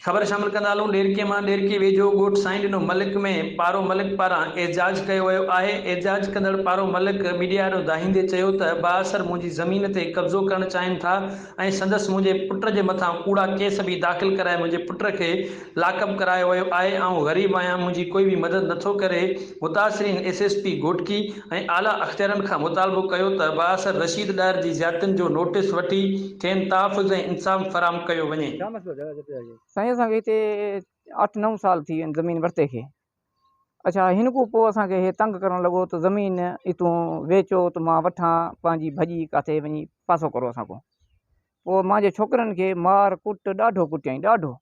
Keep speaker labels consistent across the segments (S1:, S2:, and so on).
S1: خبر شامل ڪندا هلون ڏيرڪي مان ڏيرڪي ويجهو ڳوٺ سائين ڏنو ملڪ ۾ پارو ملڪ پاران احتجاج ڪيو ويو آهي احتجاج ڪندڙ پارو ملڪ ميڊيا آڏو دانهيندي چيو ته بااثر منهنجي زمين تي قبضو ڪرڻ چاهين ٿا ۽ سندس منهنجي پٽ جي مٿان ڪوڙا ڪيس به داخل ڪرائي منهنجي پٽ کي لاڪپ ڪرايو ويو آهي آئون غريب آهيان منهنجي ڪوئي به مدد نٿو ڪري متاثرين ايس ايس پي گهوٽڪي ۽ اعليٰ اختيارين کان مطالبو ڪيو ته بااثر رشيد ڏاهر جي زيادتين جو نوٽيس وٺي کين تحفظ ۽ انصاف فراهم ڪيو وڃي.
S2: سائين اسان کي هتي اٺ نو سال ٿي ويا آهن زمين ورتي کي اڇا هن کان پوء اسان کي هي تنگ ڪرڻ لڳو ته زمين اتون ويچو ته مان وٺان پنهنجي ڀڄي ڪاٿي وڃي پاسو ڪرو اسان کان پوء مانجي ڇوڪرن کي مار ڪٽ ڏاڍو ڪٽيائين ڏاڍو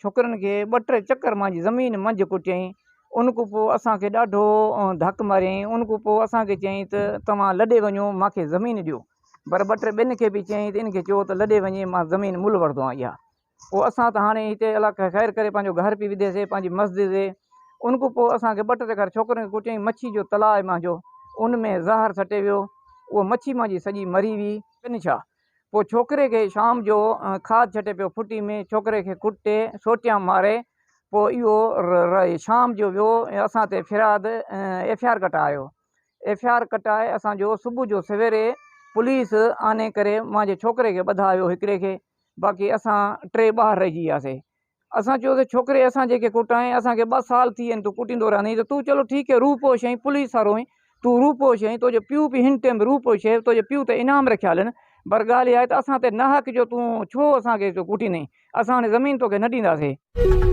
S2: ڇوڪرن کي ٻه ٽي چڪر مانجي زمين منجهه ڪٽيائين ان کان پوء اسان کي ڏاڍو ڌڪ ماريائين ان کان پوء اسان کي چيائين ته توهان لڏي وڃو مان کي زمين ڏيو پر ٻه ٽي ٻين کي به چيائين ته ان کي چئو ته لڏي وڃي مان زمين ملهه وٺندو آهيان اها پوء اسان ته هاڻي هتي الله خير ڪري پنهنجو گهر پي وڌيسي پنهنجي مسجد تي ان کان پوء اسان کي ٻه ٽي چڪر ڇوڪرن کي ڪٽيائين مڇي جو تلاء مانجو ان ۾ زهر سٽي ويو اهو مڇي مانجي سڄي مري وئي. ڪن ڇا پوء ڇوڪري کي شام جو کاڌ ڇٽي پيو ڦٽي ۾ ڇوڪري کي ڪٽي سوٽيان ماري پوء اهو شام جو ويو اسان تي فرياد F I R ڪٽايو F I R ڪٽائي اسان جو صبح جو سويري پوليس آني ڪري مانجي ڇوڪري کي ٻڌايو هڪڙي کي باقي اسان ٽي ٻاهر رهجي وياسي. اسان چيوسي ڇوڪري اسان جيڪي ڪٽائين اسان کي ٻه سال ٿي ويا آهن تون ڪٽيندو رهندين ته تون چلو ٺيڪ هي روپوش آهين پوليس وارو آهين تون روپوش آهين تنهنجو پيء به هن ٽيم روپوش آهي تنهنجي پيء ته انعام رکيا آهن پر ڳالهه اها آهي ته اسان تي ناحق جو تون ڇو اسان کي ڪٽيندين اسان هاڻي زمين توکي نه ڏينداسي.